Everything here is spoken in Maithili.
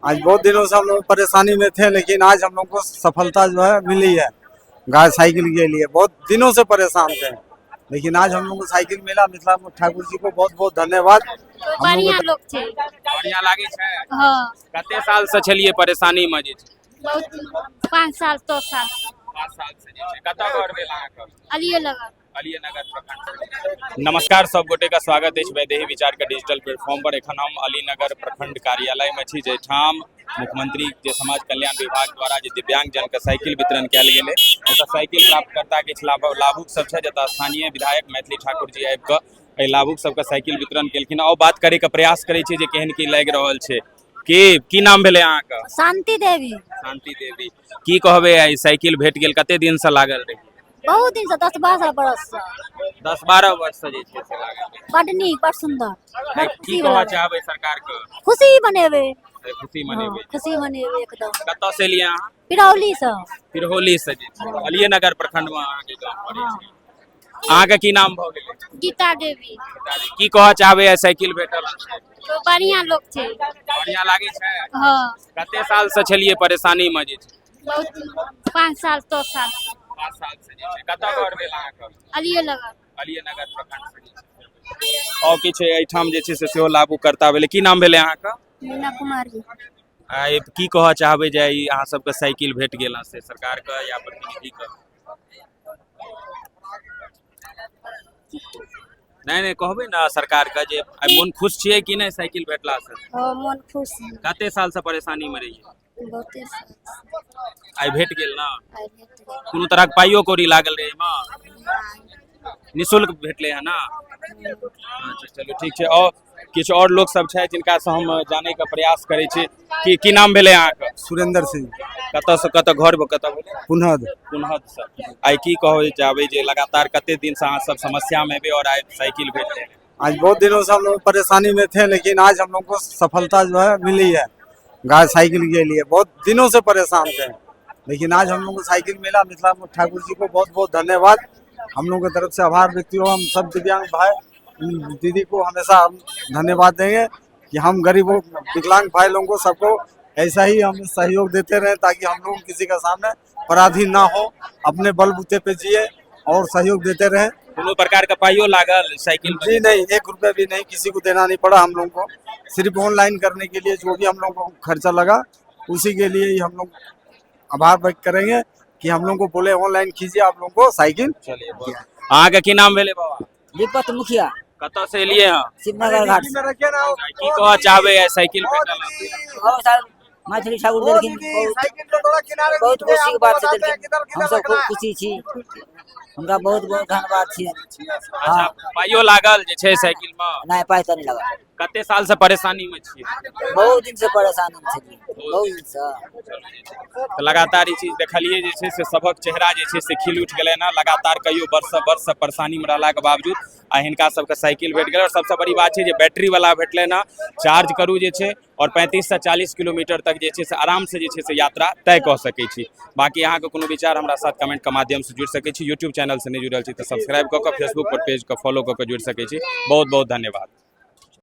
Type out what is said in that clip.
आज बहुत दिनों से हम लोग परेशानी में थे, लेकिन आज हम लोग को सफलता जो है मिली है गाय साइकिल के लिए। बहुत दिनों से परेशान थे, लेकिन आज हम लोग को साइकिल मिला। मिथिला ठाकुर जी को बहुत बहुत धन्यवाद। हम लोग बढ़िया लोग छै। बढ़िया लागै छै? हाँ। कते साल से छलियै परेशानी मे जे छै? बहुत, 5 साल, 6 साल। 5 साल से जे छै। कतऽ घर भेल अहाँके? अलिए लगल। अलीनगर प्रखंड। नमस्कार, सब गोटे का स्वागत अछि वैदेही विचार के डिजिटल प्लेटफॉर्म पर। एखन हम अलीनगर प्रखंड कार्यालय में छी, जाहिठाम मुख्यमंत्री जे समाज कल्याण विभाग द्वारा जे दिव्यांग जन के साइकिल वितरण कयल गेलै, ओतऽ साइकिल प्राप्तकर्ता किछु लाभुक सब छै, जतऽ स्थानीय विधायक मैथिली ठाकुर जी आबि कऽ एहि लाभुक सबके साइकिल वितरण केलखिन। आओर बात करे के प्रयास करै छी जे केहन की लागि रहल छै। की की नाम भेलै अहाँके? शांति देवी। शांति देवी, की कहबै, आइ साइकिल भेट गेल, कते दिन से लागल रही? बहुत दिन से, 10-12 बरस से। 10-12 वर्ष से जे छै से लागल रही। बड नीक, बड सुंदर, बड की खुशी कहऽ भेल। चाहबै सरकार के? खुशी मनेबै। खुशी मनेबै। खुशी मनेबै एकदम। कतऽ से एलियै अहाँ? पिरौली से। पिरहोली से जे छै, अलियनगर प्रखंड मे अहाँके गाम पड़ै छै। अहाँके की नाम भऽ गेलै? गीता देवी। की कहऽ चाहबै, आइ साइकिल भेटल? तो बढ़िया लोग छै। बढ़िया लागै छै? हाँ। कते साल से छलियै परेशानी मे जे छै? बहुत, 5 साल, 6 साल। 5 साल से जे छै। कतऽ घर भेल अहाँके? अलिए लगल। अलियनगर प्रखंड से जे छै। आओर किछु एहिठाम जे छै से सेहो लाभुक करता भेलै। की नाम भेलै अहाँके? मीना कुमारी। आइ की कहऽ चाहबै जे ई अहाँ सबके साइकिल भेट गेल हँ, से सरकारके या प्रतिनिधिके? नहि नहि, कहबै ने सरकारके जे आइ मोन खुश छियै कि नहि साइकिल भेटलासँ? हाँ, मोन खुश। कते सालसँ परेशानीमे रहियै? बहुते। आइ भेट गेल ने? कोनो तरहक पाइयो कौड़ी लागल रहै एहिमे? निःशुल्क भेटलै हँ ने? अच्छा, चलू ठीक छै। आओर किछु आओर लोक सब छथि जिनकासँ हम जानैके प्रयास करै छी। की की नाम भेलै अहाँके? सुरेंद्र सिंह। कतऽसँ, कतऽ घर, कतऽ भेलै? पुनहद। पुनहद से। आइ की कहै चाहबै जे लगातार कते दिन से अहाँ सब समस्या में हेबै और आइ साइकिल भेट गेल? आज बहुत दिनों से हम लोग परेशानी में थे, लेकिन आज हम लोग को सफलता जो है मिली है गाय साइकिल के लिए। बहुत दिनों से परेशान थे, लेकिन आज हम लोग को साइकिल मिला। मिथिला ठाकुर जी को बहुत बहुत धन्यवाद। हम लोग की तरफ से आभार व्यक्त हो। हम सब दिव्यांग भाई दीदी को हमेशा हम धन्यवाद देंगे कि हम गरीबों, विकलांग भाई लोगों को, सबको ऐसा ही हम सहयोग देते रहे, ताकि हम लोग किसी का सामने पराधीन ना हो, अपने बलबूते पे जिए और सहयोग देते रहे। कोनो प्रकार के पाइयो लागल साइकिल में? जी नहीं, 1 रुपया भी नहीं किसी को देना नहीं पड़ा हम लोगों को। सिर्फ ऑनलाइन करने के लिए जो भी हम लोगों को खर्चा लगा, उसी के लिए ही हम लोग आभार व्यक्त करेंगे कि हम लोग को बोले ऑनलाइन कीजिए, आप लोगों को साइकिल। चलिए, अहाँके की नाम भेलै बाबा? विपत मुखिया। कतऽ से एलियै हँ? शिवनगर घाट से। आइ की कहऽ चाहबै, आइ साइकिल भेटल हँ? और सर, मैथिली ठाकुर देलखिन, बहुत बहुत खुशी के बात छै, देलखिन, हमसब खूब खुशी छी, हुनका बहुत बहुत धन्यवाद छी। अच्छा। हाँ। पाइयो लागल जे छै साइकिल में? नहि, पाइ तऽ नहि लागल। कते साल से परेशानी में छियै? बहुत दिन से परेशानी मे छलियै, बहुत दिन से। तऽ लगातार ई चीज देखलियै जे छै से सभक चेहरा जे छै से खिल उठि गेलै ने। लगातार कहियो वर्ष वर्ष से परेशानी में रहलाके बावजूद आ हिनका सबके साइकिल भेट गेलै। और सबसँ बड़ी बात छै जे बैटरी वाला भेटलै ने, चार्ज करू जे छै और 35 से 40 किलोमीटर तक जे छै से आराम से जे छै से यात्रा तय कऽ सकै छी। बाकी अहाँके कोनो विचार हमरा साथ कमेंट के माध्यम से जुड़ि सकै छी। यूट्यूब चैनल से नहि जुड़ल छी तऽ सब्सक्राइब कऽ कऽ, फेसबुक पर पेज के फॉलो कऽ कऽ जुड़ि सकै छी। बहुत बहुत धन्यवाद।